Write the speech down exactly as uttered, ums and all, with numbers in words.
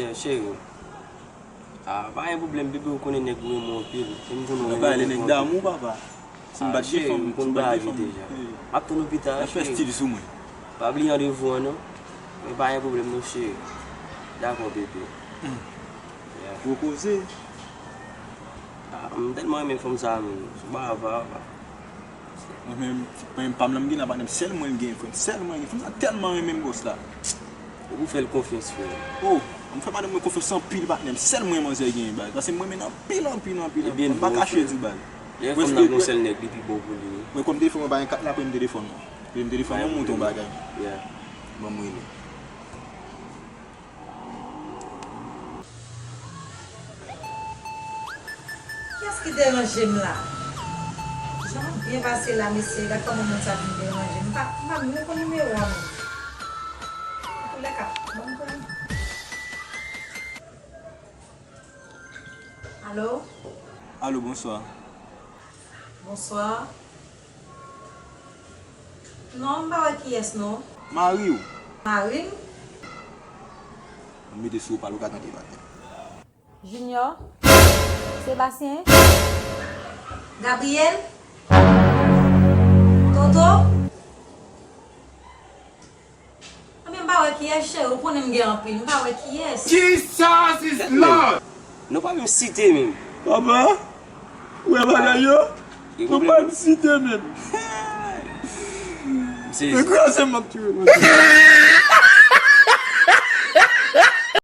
Yeah, cheri. Ah, pa gen pwoblèm, bebe, ou konnen nèg ou renmen anpil. E m konnen ou renmen nèg ou anpil. Pale nèg damou, papa. Si m bat de fanm, si m bat de fanm. M ap tann ou pita, cheri. N ap fè stil sou mwen. Pa bliye randevou an, non. Men pa gen pwoblèm, non, cheri. Dakò, bebe. Hmm. Yeah. Gwo koze. Ah, m tèlman renmen fanm sa, menm. Se pa, pa, pa. Mwen menm, mwen menm, pa m lan m gen la, patnè m, sèl mwen l gen, frè m, sèl mwen l gen. Fanm sa tèlman renmen m, bòs la. Ou fè l konfyans, frè. Oh, m fè madanm mwen konfyans anpil, patnè m, sèl mwen manzè gen, baz. Paske m renmen l anpil, anpil, anpil, anpil. Mwen pa kache di, baz. Lè fanm nan gon sèl nèg, li pi bon pou li, wi. Mwen kòm telefòn mwen pa gen kat la, premye telefòn mwen. Premye telefòn mwen, monte yon bagay. Yeah. Ban m rele. Kiyès ki deranje m la? Jan m ap byen pase la, mesye, gad kòman moun sa vin deranje m. M pa, m pa menm konn nimewo a menm. Antoulèka, ban m pran. Alo? Alo, bonswa. Bonswa. Non, m pa wè kiyès non. Mari w. Mari m? Mete sou opal ou ka tande, patnè. Junior? Sebastien? Gabriel? Toto? Ebyen, m pa wè kiyès, cheri, ou konnen m gen anpil, m pa wè kiyès. Jesus is Lord! Nou pa menm site menm. Papa, ou wè bagay yo? Nou pa menm site menm. Ekraze m, m ap tiye mwen.